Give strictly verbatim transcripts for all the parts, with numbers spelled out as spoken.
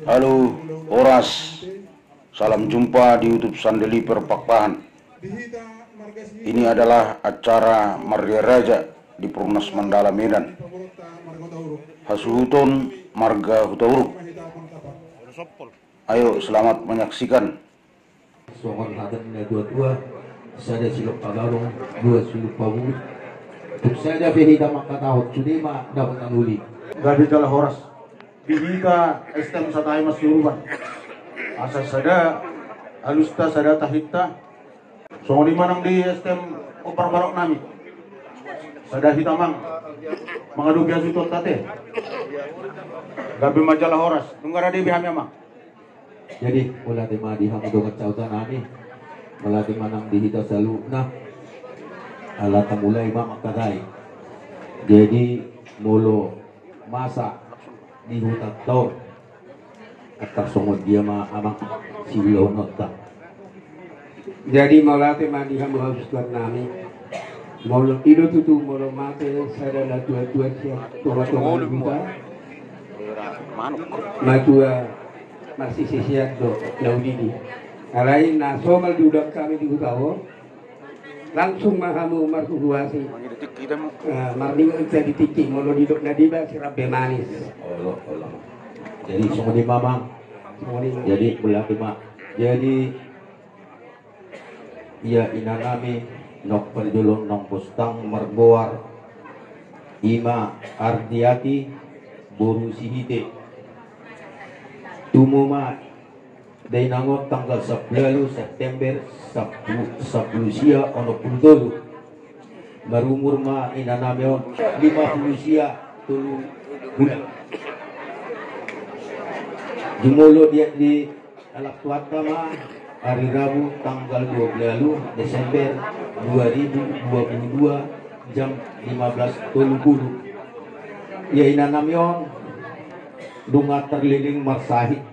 Halo, horas. Salam jumpa di YouTube Sandeliper Pakpahan. Ini adalah acara Marria Raja di Perumnas Mandala, Medan. Hasuhuton marga Hutauruk. Ayo, selamat menyaksikan. Songon hata ni natua-tua, sada silop pagalong, dua silop pabulut. Tung sada pe hita mangkatahon, sude ma dapotan uli. Gabe jala horas. Di hita S T M Satahi Masiuruban. Asa sada alusta, sada tahinta. Songon i ma nang di S T M Ompar Barok nami. Sada hita amang mangadopi hasuhuton ate. Gabe ma jala horas. Nunga rade be hami amang. Jadi, mauliate ma di hamu dongan sahuta nami. Mauliate ma nang di hita saluhutna. Ala tamulai ma mangkatai. Jadi, molo masa di hutanta on, antar songon dia ma amang siulahononta. Jadi mauliate ma di hamu hasuhuton nami. Molo i do tutu, molo mate sada natua-tua sian tonga-tonga ni huta, matua marsisisean do na uli i. Alai na somal diulang hami di huta on, langsung ma hamu marhuhuasi. Marningot hita di tingki, molo didok na deba sirambe manis. Olo, olo. Jadi songon i ma amang. Songon i ma. Jadi mauliate ma. Jadi ia inanami, naung parjolo naung bostang margoar i ma Ardiati boru Sihite. Tubu ma dainang on tanggal sampulu ualu September sampulu, sampulu sia onom pulu tolu. Marumur ma inanami on lima pulu sia tolu bulan. Jumolo di, di anak tuanta ma ari Rabu tanggal dua pulu ualu Desember dua ribu dua pulu dua jam lima belas tolu pulu. Ia inanami on nunga terliling marsahit.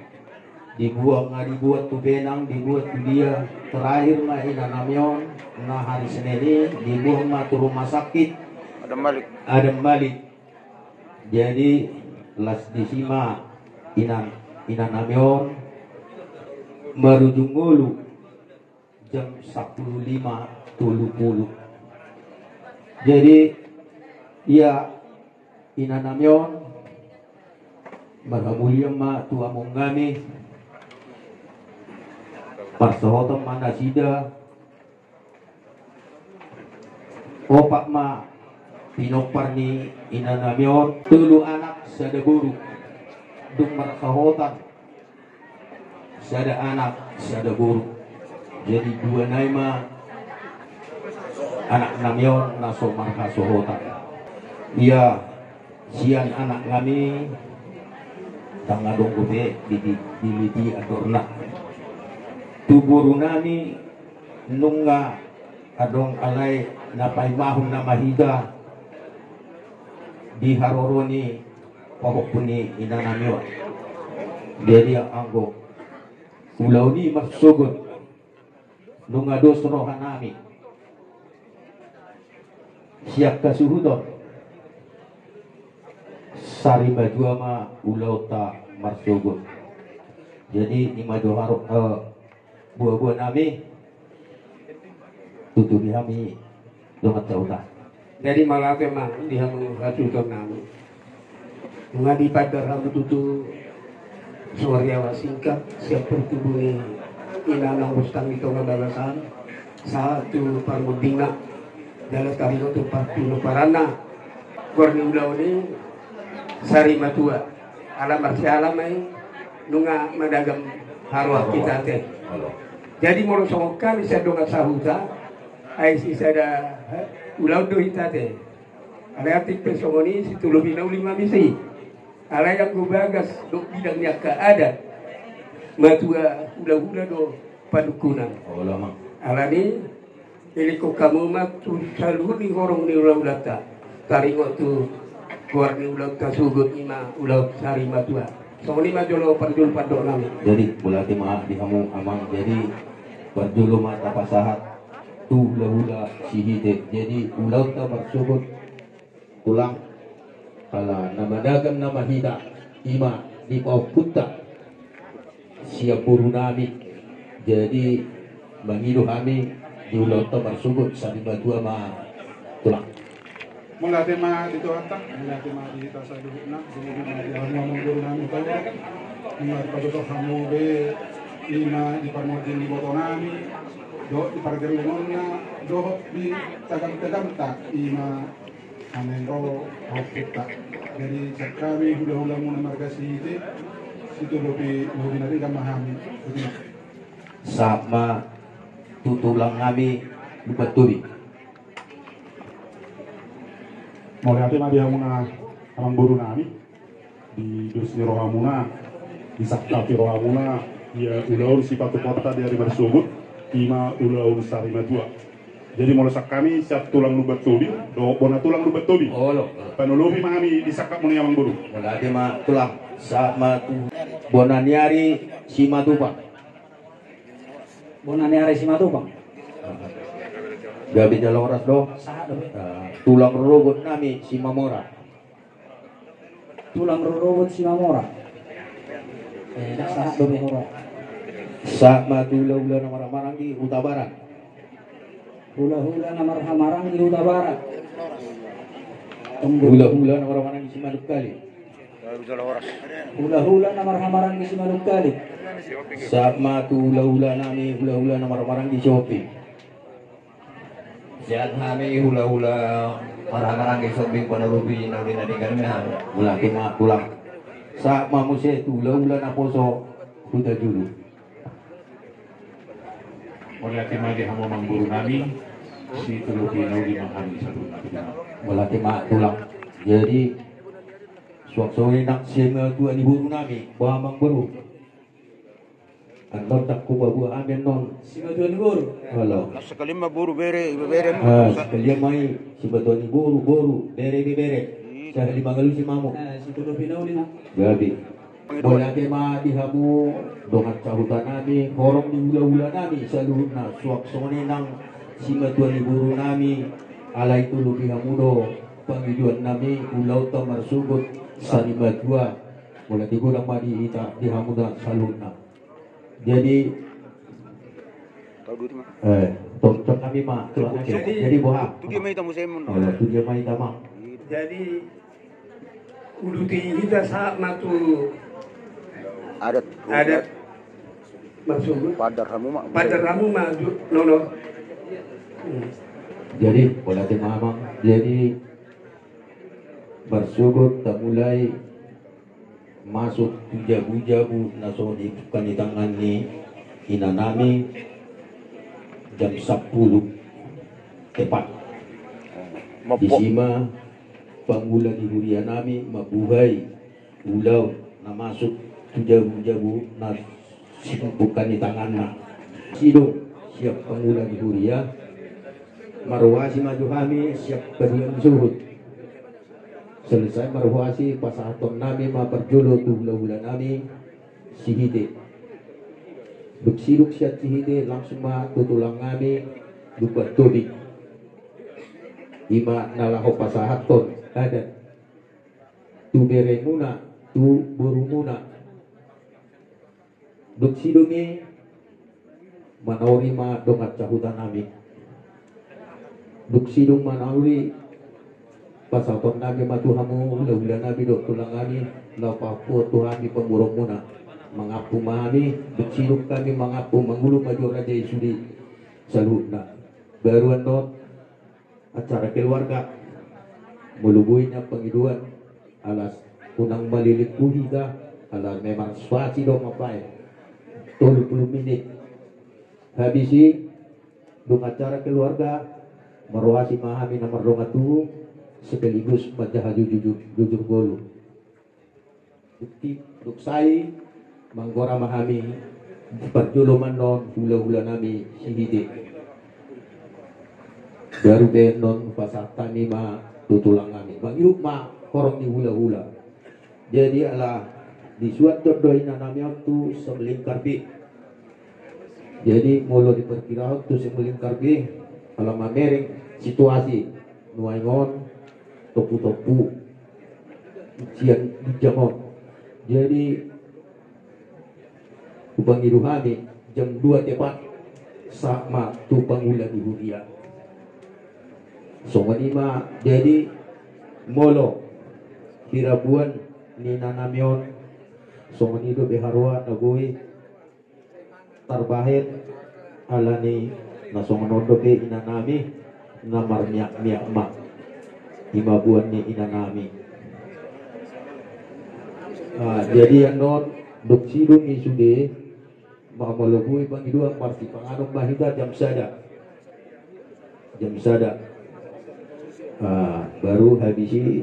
Dibuat nga dibuat tu penang, dibuat tu dia. Terakhir ma inanami on na hari Senin i dibuat ma tu rumah sakit Adam Malik. Adam Malik. Jadi las disi ma inan, inanami on marujung ngolu jam sampulu lima tolu pulu. Jadi ia inanami on marhamulian ma tu among nami. Parsahotan ma nasida. Opat ma pinompar ni inanami on, tolu anak sada boru. Dung marsahotan sada anak sada boru. Jadi dua nai ma anak nami on na so marhasohotan. Ia sian anak nami ndang adong dope di, di, diliti atorna. Tu boru nami nunga adong, alai na paimahon nama hita di haroro ni pahompu ni inanami on. Jadi anggo ulaon i marsogot, nunga dos roha nami sian hasuhuton, sari matua ma ulaonta marsogot. Jadi i ma jo haro, eh, buabua nami. Tutupi hami dongan sahuta. Jadi mauliate ma di hamu hasuhuton nami. Nunga dipandar hamu tutu soriawa singkat sian partubu ni inang na bostang di tonga bagasan sahat tu parmudingna. Jala taringot tu parpinomparanna. Goar ni ulaon i sari matua. Ala marsiala ma i nunga managam haroa hita ate. Jadi molo songon hami sian dongan sahuta, ai sisada, eh, ulaon do hita ate. Alai atik pe songon i, sitolopi na uli ma muse i. Alai anggo bagas dohot bidang ni angka adat, matua hulahula do panungkunan. Alani i, elingkon hamu ma tu saluhut ni horong ni hulahulanta. Taringot tu goar ni ulaonta sogot, i ma ulaon sari matua. Songon i ma jolo parjolo pandok nami. Jadi mauliate ma di hamu amang. Jadi parjolo ma tapasahat tu hulahula Sihite. Jadi ulaonta marsogot tulang, ala na managam nama hita, i ma di pahompunta sian boru nami. Jadi mangido hami di ulaonta marsogot sarimatua ma tulang. Mauliate ma di Tuhanta, mauliate ma di hita saluhutna, mauliate ma di hamu amang boru nami tu. Ima dipatutu hamu be, ima di parmonding ni iboto nami dohot di pargellengonna dohot di tagamtagamta, ima Amen ro hopita. Jadi sian hami hulahula muna marga Sihite, situlopi lobi na denggan ma hami. Sahat ma tu tulang nami Lumban Tobing. Mauliate ma di hamuna amang boru nami. Di dos ni rohamuna, disangkapi rohamuna ia ulaon sipatupaonta di ari marsogot, ima ulaon sarimatua. Jadi molo sian hami sian tulang Lumban Tobing dohot bona tulang Lumban Tobing, olo, panolopi ma hami di sangkapmuna i amang boru. Mauliate ma tulang. Sahat ma tu bona ni ari Simatupang. Bona ni ari Simatupang. Gabe jala horas do. Sahat do. Tulang rorobot nami Simamora. Tulang rorobot Simamora. Eh, dah sahat do be horo. Sahat ma tu hulahula na marhahamaranggi Hutabarat. Hulahula na marhahamaranggi Hutabarat. Hulahula na marhahamaranggi Simanungkalit. Hulahula na marhahamaranggi Simanungkalit. Sahat ma tu hulahula nami hulahula na marhahamaranggi Sihombing. Sian hami hulahula marhahamaranggi Sihombing, panolopi na uli na denggan ma hami. Mauliate ma tulang. Sahat ma muse tu hulahula naposo Hutajulu. Mauliate ma di hamu amang boru nami, situlopi na uli ma hami saluhutna. Mauliate ma tulang. Jadi suang songon i nang simatua ni boru nami, boha amang boru? Annon ndang hupaboa hami annon. Simatua ni boru. Halo. Sekalian ma boru, bere, ibebere. Ah, sekalian ma i, simatua ni boru, boru, bere, ibebere. Sahali mangalusi ma hamu. Ah, situlopi na uli ma. Gabe. Mauliate ma di hamu dongan sahuta nami, horong ni hulahula nami saluhutna, suang songon i nang simatua ni boru nami, alai tulopi hamu do pangidoan nami, ulaonta marsogot sarimatua. Mauliate godang ma di hita, di hamu dongan saluhutna. Jadi, eh, tongtong hami ma tulang ate. Jadi boha? Tu dia ma hita muse, amang? Jadi uduti hita sahat ma tu adat. Adat. Maksudna? Paandar hamu ma. Paandar hamu ma, nono. Jadi mauliate ma amang. Jadi marsogot tamulai masuk tu jabujabu na so dipungka ni tangan ni ina nami jam sampulu tepat. Disi ma pangula ni huria nami mambuhai ulaon na masuk tu jabujabu na sipungka ni tanganna. Sidung siap pangula ni huria, marhuasi ma jo hami siap paduan suhut. Selesai marhuasi, pasahaton nami ma parjolo tu hulahula nami Sihite. Dung sidung sian Sihite langsung ma tu tulang nami Lumban Tobing. Ima na laho pasahathon adat tu beremuna, tu borumuna. Dung sidung i manauri ma dongan sahuta nami. Dung sidung manauri, pasahaton nami ma tu hamu hulahula nami dohot tulang nami, laho paampuhon tu hami pamoruonmuna. Mangampu ma hami, dung sidung hami mangampu, mangolu ma jo raja i sude saluhutna. Baru annon acara keluarga. Molo boi nian pangidoan, alas unang malilingkuhi da, alas memang suasi do mambaen tolu pulu minit. Habis i, dung acara keluarga, marhuasi ma hami na mardongan tubu, sekaligus manjaha jujur, jujur ngolu. Bukti, dung sae manggora ma hami, parjolo ma annon hulahula nami Sihite. Baru be annon pasahat hami ma tu tulang nami. Mangihut ma horong ni hulahula. Jadi ala disuanhon do ina nami on tu Simalingkar be. Jadi molo diperkirahon tu Simalingkar be, ala mamereng situasi nuaeng on, tomputompu sian ginjang on. Jadi Hupangido hami jam dua tepat, sahat ma tu pangula ni huria. Songon i ma, jadi molo di rabuan ni inanami on, songon i dope haroa na boi tarbahen, alani na songon on dope inanami, na marmiak-miak ma i ma buan ni inanami. Ah, jadi annon dung sidung i sude, molo boi pangidoan, marsipanganon ma hita jam sada. Jam sada. Ah, baru habis i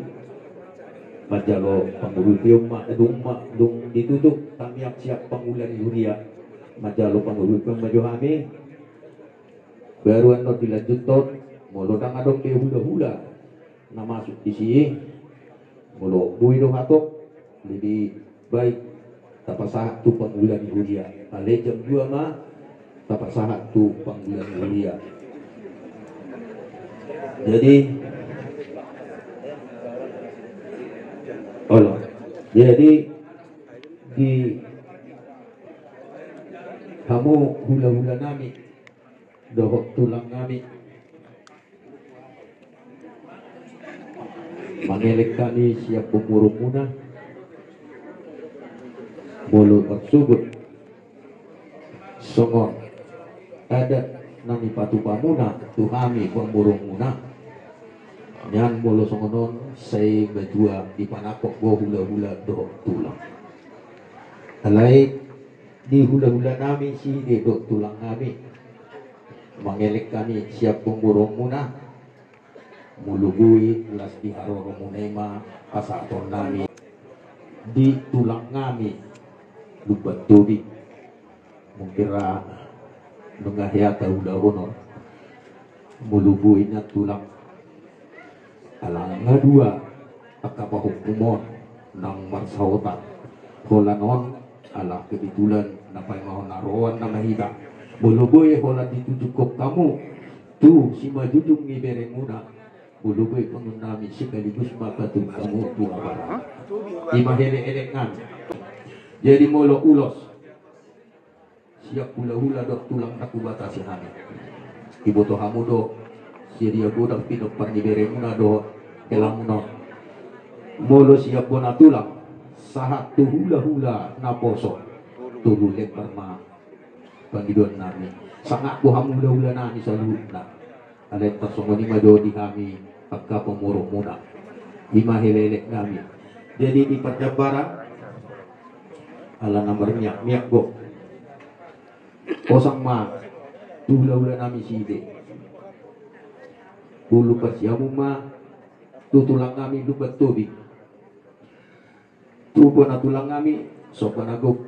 manjalo pangurupion ma, dung ma, dung ditutup tamiak siap pangula ni huria, manjalo pangurupion ma jo hami. Baru annon dilanjuthon, molo ndang adong be hula-hula na masuk disi, molo boi do hatop, lebih baik tapasahat tu pangula ni huria. Alai jam dua ma tapasahat tu pangula ni huria. Jadi olo, jadi di hamu hula-hula nami dohot tulang nami, mangelek hami sian boru-borumuna, molo marsogot songon adat na nipatupamuna tu hami boru-borumuna. Nian molo songon on sai matua dipanangkok do hula-hula dohot tulang. Alai di hula-hula nami side dohot tulang nami, mangelek hami sian boru-borumuna, molo boi las di haroromuna i ma pasahaton nami di tulang nami Lumban Tobing. Mungkin ra nunga hea taulahon on, molo boi nian tulang. Ala nga dua angka pahompum on naung marsaotan. Holan on ala kebetulan na paimahon na roan nama hita. Molo boi holan ditujungkon hamu tu simanjujung ni beremuna, molo boi pangidoan nami sekaligus ma patung hamu tu abara. I ma elek-elek nami. Jadi molo ulos sian hula-hula dohot tulang, ndang hubatasi hami. Diboto hamu do, sadia godang pinompar ni beremuna dohot helamuna on. Molo sian bona tulang sahat tu hula-hula naposo, tolu lembar ma pangidoan nami. Sangap do hamu hula-hula nami saluhutna. Alai tarsongon i ma jo di hami angka pamoruonmuna. I ma elek-elek nami. Jadi di parjambaran, ala na marmiak-miak gok, osang ma tu hula-hula nami side. Ulu parsiamun ma tu tulang nami Lumban Tobing. Tu bona tulang nami Somba na Gok.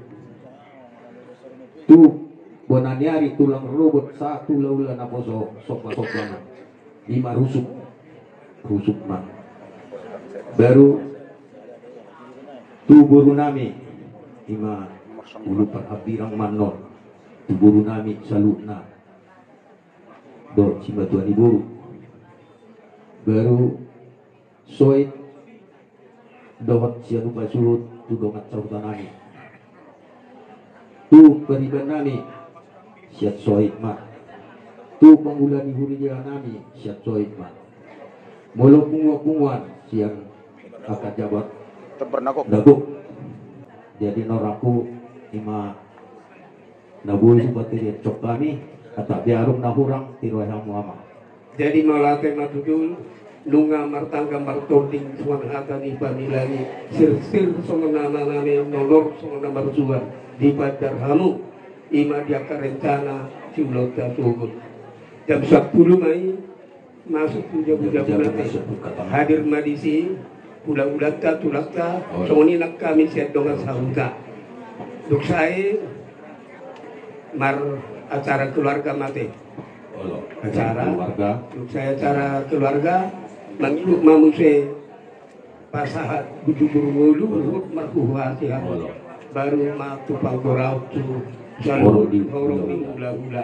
Tu bona ni ari tulang rorobot sahat tu hula-hula naposo Somba-somba ma. I ma rusuk. Rusuk ma. Baru tu boru nami, i ma ulu parhambirang ma annon. Tu boru nami saluhutna dohot simatua ni boru. Baru Soit dohot sian upa suhut tu dongan sahuta nami. Tu pariban nami, sian Soit ma. Tu pangula ni huria nami, sian Soit ma. Molo punguan-punguan, sian angka jabat na gok. Jadi norangku, i ma na boi hupaterean cok hami, atap biarung na hurang tiroe hamu ama. Jadi mauliate ma tutu, nunga martangga martonding suang hata ni pamilani, sirsir songon na maname, nolor songon na marsuan, dipajar hamu, i ma di angka rencana siulaonta sogot. Jam sampulu ma i, masuk tu jabu-jabu nami. Hadir ma disi hula-hulanta, tulangta, songon i nang hami sian dongan sahuta. Dung sae mar acara keluarga ma ate. Acara, dung sae acara keluarga, mangihut ma muse pasahat bujur ngolu, marhuhuasi hami. Baru ma tu panggoraon tu saluhut horong ni hula-hula.